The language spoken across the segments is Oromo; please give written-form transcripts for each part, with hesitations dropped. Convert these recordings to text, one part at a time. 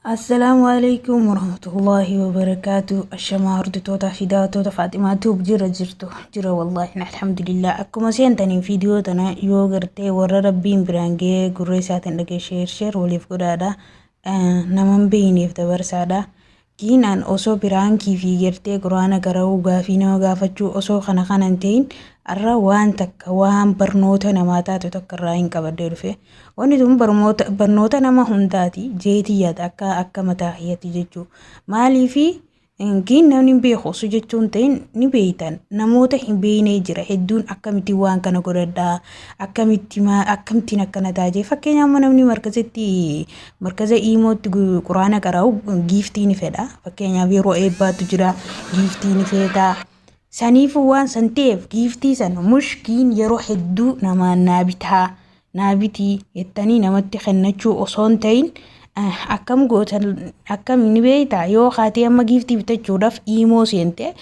Assalaamu alaikum warahmatullaahi wabarakaatu. Ashamaa hordoftoota fi daawwattoota Faaximaa Tuub, jira jirtu? Jira wallaahi, alhamdulillah. Akkuma seentaniin viidiyoo tana yoo gartee warra rabbiin biraan ga'ee gurra isaatiin dhagee share share waliif godhaadha. Nama hin beekneef dabarsaadha. Giinaan osoo piraankii fi gartee quraana qara'uu, gaafii nama gaafachuu osoo kana kana hin ta'in, har'a waan takka waan barnoota namaa taatu takka irraa hin qabadhee dhufe. Wanni tun barnoota nama hundaati jeetii yaada akka mataa kiyyatti jechuu. Maaliifi giin namni hin beeku osoo jechuun ta'in, ni beektan, namoota hin beeknee jira hedduun. Akkamitti waan kana godhadhaa, akkamitti akkamittiin akkana ta'a jee. Fakkeenyaaf amma namni markazatti, markaza iimootti quraana qara'u giiftii ni fedha. Fakkeenyaaf yeroo eebbaatu jira, giiftii ni feeta. Saniifuu waan san ta'eef giiftii sana mushkiin yeroo hedduu namaan naa bitaa, naa bitii jettanii namatti kennachuu osoo hin ta'in, akkam gootan, akkam ni beektaa? Yoo kaatee amma giiftii bitachuudhaaf iimoo seente,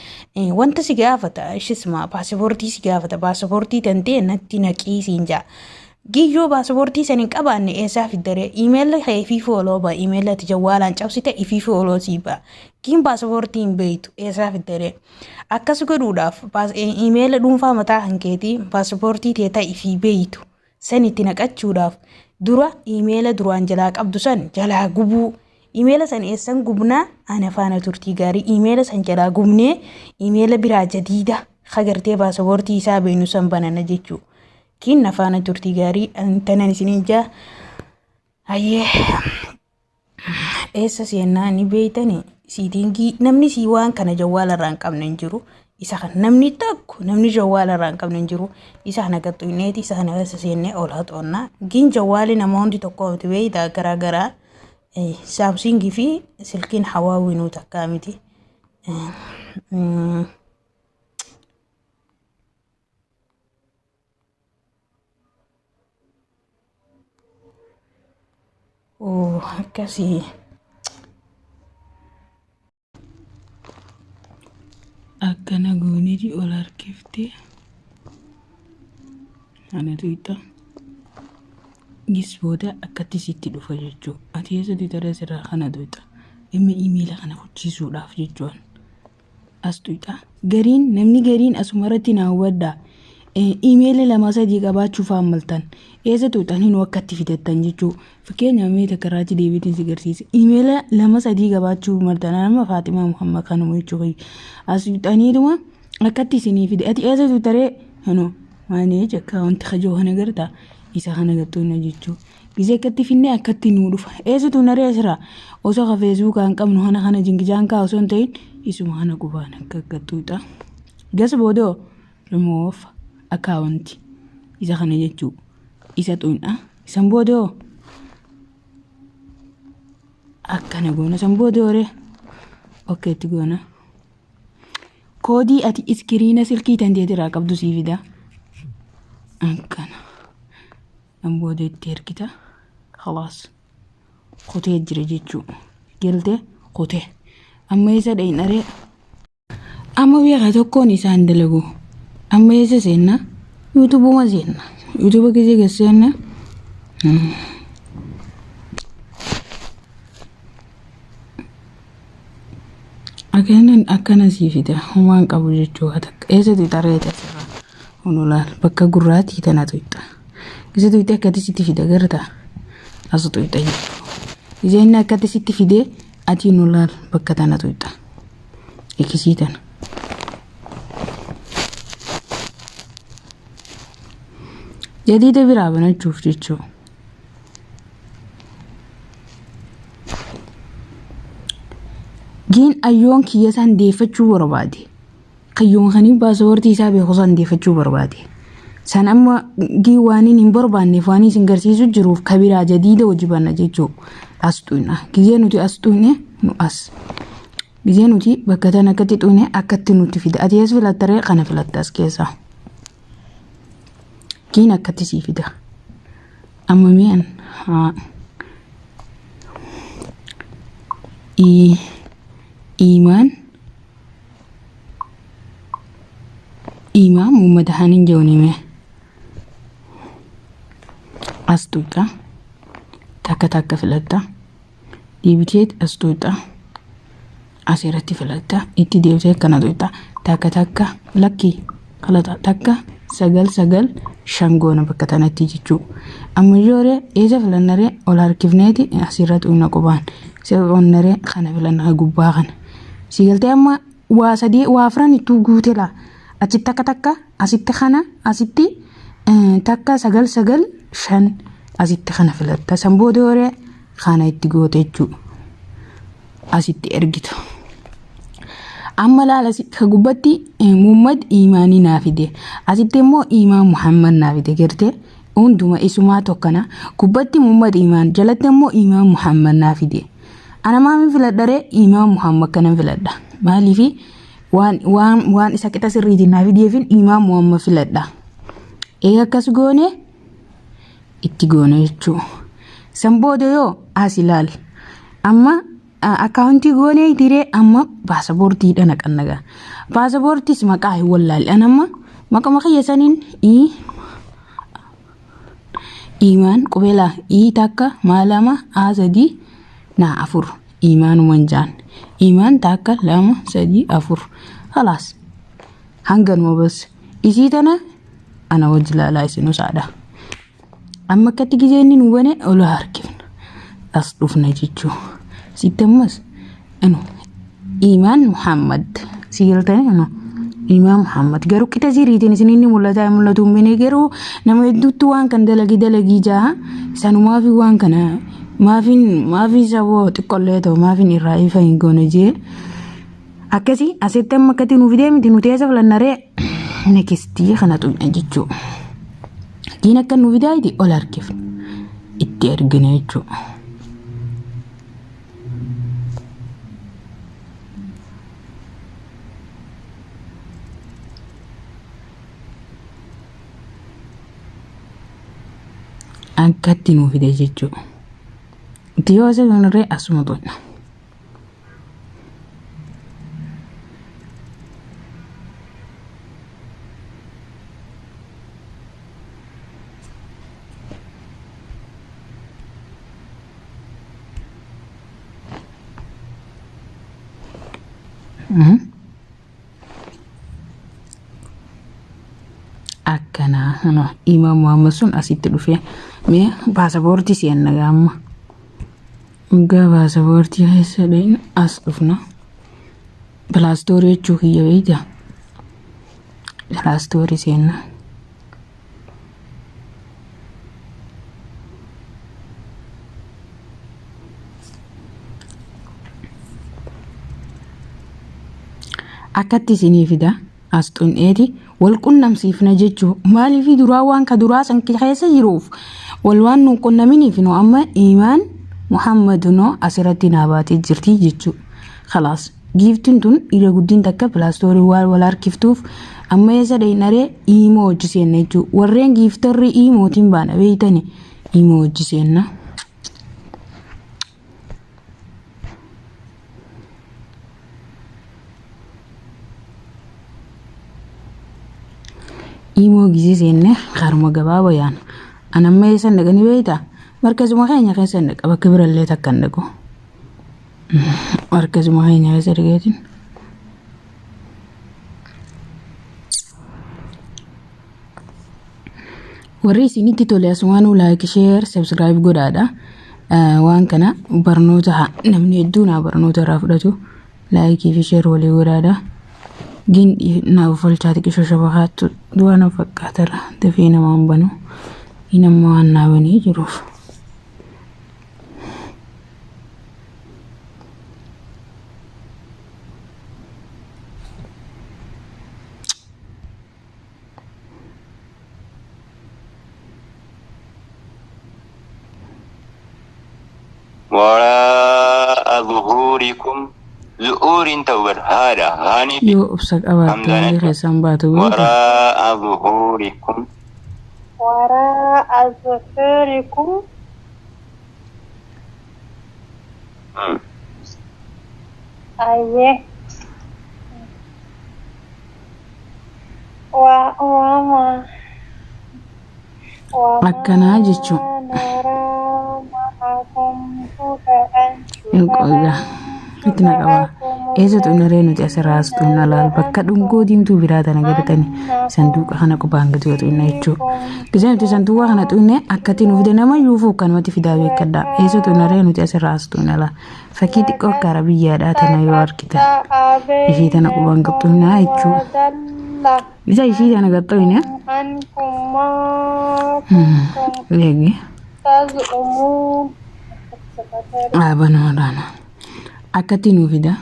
wanta si gaafata, ishisma paasipoortii si gaafata. Paasipoortii tantee natti naqii siin jaa. Giyyoo paasipoortii san hin qabaanne eessaa fiddaree? Iimeelli kee ifii fooloo ba'a. Iimeelli ati jawwaalaan cabsite ifii fooloo sii ba'a. Giin paasipoortii hin beektu, eessaa fiddaree? Akkas godhuudhaaf iimeela dhuunfaa mataa kan keetii, paasipoortii tee ta'e ifii beektu san itti naqachuudhaaf, dura iimeela duraan jalaa qabdu san jalaa gubuu. Iimeela san eessan gubnaa? Ana faana turtii gaarii. Iimeela san jalaa gubnee iimeela biraa jadiida hagartee paasipoortii isaa beeknu san banana jechuu. Kiin na faana turtii gaarii tanan isiniin jaa. Hayyee, eessa seennaa ni beeytani. Siitingii namni sii waan kana jawwaala irraa hin qabne hin jiru. Isa kana namni tokko, namni jawwaala irraa hin qabne hin jiru. Isa kana gaxxuyneeti isa kana keessa seennee ol haxoonnaa. Giin jawwaali nama hundi tokko miti beeytaa, garaa garaa. Saamsungii fi silkiin hawaawinuu takkaa miti. Oo, akkasii. Akkana gooniti ol harkiftee ana tuqxa. Gis booda akkatti sitti dhufa jechuudha. Ati eessatti taree sirraa kana tuqxa. Dhimma iimeela kana hojjiisuudhaaf jechuudha. As tuqxa. Gariin namni gariin asumarratti naa hubadhaa. Iimeela lama sadii qabaachuu fa'aa maltan. Eessa tuqxan hinuu akkatti fidattan jechuudha. Fakkeenyaaf mee takka irraa achi deebiitiin si garsiisa. Iimeela lama sadii qabaachuu maltan, nama Faaximaa Muhammad kanuma jechuudha. As tuqxaniituma akkatti isinii fide. Ati eessa tuqxaree? Hinuu maaneej akkaawunti kajoo kana gartaa, isa kana gattuuna jechuudha. Gisee akkatti finnee akkatti nuu dhufa. Eessa tuqnaree asirraa? Osoo ka feesbuukaa hin qabnu kana kana jingijaan kaa osoo hin ta'in, isuma kana qubaan akka gattuudha. Gas boodoo remove account isa kana jechuu isa tuqna. Isan boodoo akkana goona. Isan boodoo ree okkeetti goona. Koodii ati iskiriina silkii tanteetirraa qabdu sii fida. Akkana. San booda itti ergita. Khalaas. Kutee jira jechuu. Galtee kutee. Amma eessa dhayinaree? Amma beekaa tokkoon isaan dalagu. Amma eessa seenna? Yuutuubuma seenna. Yuutuuba gisee gad seenna. Akkana akkana sii fida. Homaan qabu jechuu haa takka. Eessa tuqxa asirraa? Kun olaal bakka gurraatii tana tuqxa. Isa tuqxee akkatti sitti fida garta. As tuqxa jechuudha. Isa inni akkatti sitti fidee ati nu laal bakka tana tuqxa. Ikisii tana. Jadiida biraa banachuuf jechuudha. Giin ayyoon kiyya isaan deeffachuu barbaade. Kayyoon kanii paaspoortii isaa beeku isaan deeffachuu barbaade. San amma giin waan hin barbaanneef waan isin garsiisu jiruuf kabiraa jadiida hojii banna jechuu as xuyna. Gizee nuti as xuyne nu as. Gizee nuti bakka tana akkatti xuyne akkatti nutti fida. Ati as filattaree kana filatta as keessaa. Giin akkatti sii fida. Amma mi'an haa iimaan iimaan Muhammad Hanin jechuun as tuqxa, takka takka filatta. Deebiteet as tuqxa. Asirratti filatta. Itti deebitee akkana tuqxa. Takka takka lakkii kalata takka 9 9 5 goona bakka tanatti jechuu. Amma yooree eessa filannaree ol harkifneeti asirra tuqna qubaan. Sirroonnaree kana filanna gubbaa kana. Si galtee amma waa sadii waa afran ittuu guute laa. Achitti takka takka asitti kana asitti takka 9 9 5 asitti kana filatta. San booda yooree kana itti goote jechuu. Asitti ergita. Amma laala ka gubbatti Muhammad Imaanii naa fide. Asitti immoo Imaan Muhammad naa fide gartee hunduma isumaa tokkana. Gubbatti Muhammad Imaan jalatti immoo Imaan Muhammad naa fide. Ana maamin filadha ree Imaan Muhammad kanan filadha. Maaliifi waan waan waan isa qixa sirriitiin naa fideefin Imaan Muhammad filadha. Eega akkas goone itti goone jechuu. San booda yoo as ilaali. Amma akkaawuntii goonee diree amma paasapoortiidha naqanna gaa. Paasapoortiis maqaa hin wallaalle. An amma maqama kiyya saniin i imaan qubeelaa i takka maa lama a sadii naa afur imaanuman jaan. Imaan takka lama sadii afur. Khalaas hanganuma bas. Isii tana ana wajji laalaa isin usaadha. Amma akkatti gizee inni nu bane ol harkifna. As dhufna jechuu. Sitti ammas anu Imaan Muhammad si galtanii anu Imaan Muhammad garuu qixa siriitiin isin inni mul'ataa hin mul'atu hin beekne garuu nama hedduutti waan kan dalagi dalagii jaa sanumaafi waan kana maafin maafin saboo xiqqollee ta'u maafin irraa ifa hin goone jee akkasii asitti amma akkatti nu fidee miti nuti eessa filannaree nekistii kana xuyna jechuu. Diin akka nu fidaayiti ol harkifna itti ergina jechuudha. Akkatti nu fide jechuudha. Itti yoo isa kanarree asuma xuyna. Akkanaa kunoo Imaam Muhammad sun asitti dhufee mee paasapoortii seenna gaamma. Dhugaa paasapoortii keessa dheen as dhufna. Pilaastoorii jechuu kiyya beektaa? Pilaastoorii seenna. Akkatti isinii fida as xun'eeti wal qunnamsiifna jechuu maaliif duraa waan ka duraa san keessa jiruuf wal waan nu qunnaminiif nu amma imaan Muhammad no asirratti naa baatee jirti jechuu khalaas giiftiin tun dhiira guddiin takka pilaastoorii waan wal harkiftuuf amma eessa dheeynaree iimoo hojii seenna jechuu warreen giiftarri iimootiin baana beeytani iimoo hojii seenna. Iimoo gisee seenne karuma gabaabaa yaana. An amma eessa hin dhaqani beektaa? Markazuma keenya keessa hin dhaqa bakka birallee takka hin dhaqu. Markazuma keenya keessa dhaqeetiin. Warri isinitti tole asumaanuu like, share, subscribe godhaadha. Waan kana barnoota namni hedduun haa barnoota irraa fudhatu. Like fi share walii godhaadha. Gin na ufalchaa xiqqisho shabakaattu du'a na fakkaatara dafee namaan banu. Inni amma waan naa banee jiruuf. Waraa'a zuhuurikum zu'uuriin ta'u bar haadha haanii fi Yoo obsa qabaatte hamzaan malee adda. keessaan baatu beekta. Waraa'a zuhuurikum Waraa'a zuhuurikum Ayyee. Waa waama. Akkanaa jechuun. Waama naraama. معكم شفعاء Hin itti naqaba. Eessa xunaree nuti asirraa as xunna laal bakka dhungoo diimtuu biraa tana gabatani sanduuqa kana qophaan gadi xunna jechuudha. Gisee nuti sanduuqa kana xunne akkatti nuuf fide nama yuufuu akkanumatti fidaa beekadha. Eessa xunaree nuti asirraa as xunna laal fakkii xiqqoo akka arabiyyaadhaa tana yoo argitan ishii tana qubaan qaxxunnaa jechuudha. وضل Isa ishii tana qaxxuune عنكم ما كنتم eegi تزعمون dhaabanoodhaan akkatti nuuf fida.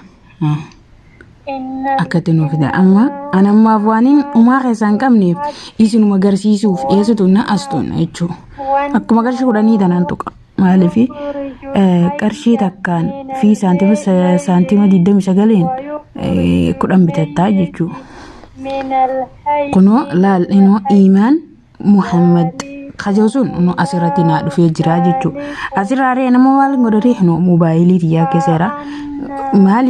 إن Akkatti nuuf fida. Amma an ammaaf waan umaa keessaa hin qabneef isinuma agarsiisuuf eessa tunna as tunna jechuudha. Akkuma qarshii 10 tanaan tuqa. Maaliif qarshii takkaan fi saantima saantima 29n 10 bitattaa jechuudha. من الحي Kunoo laal inoo Iimaan Muhammad kajoo sun inoo asirratti naa dhufee jira jechuudha. Asirraa ree nama maal godhatee inoo moobaayilii xiyyaa keessa jira. Maali?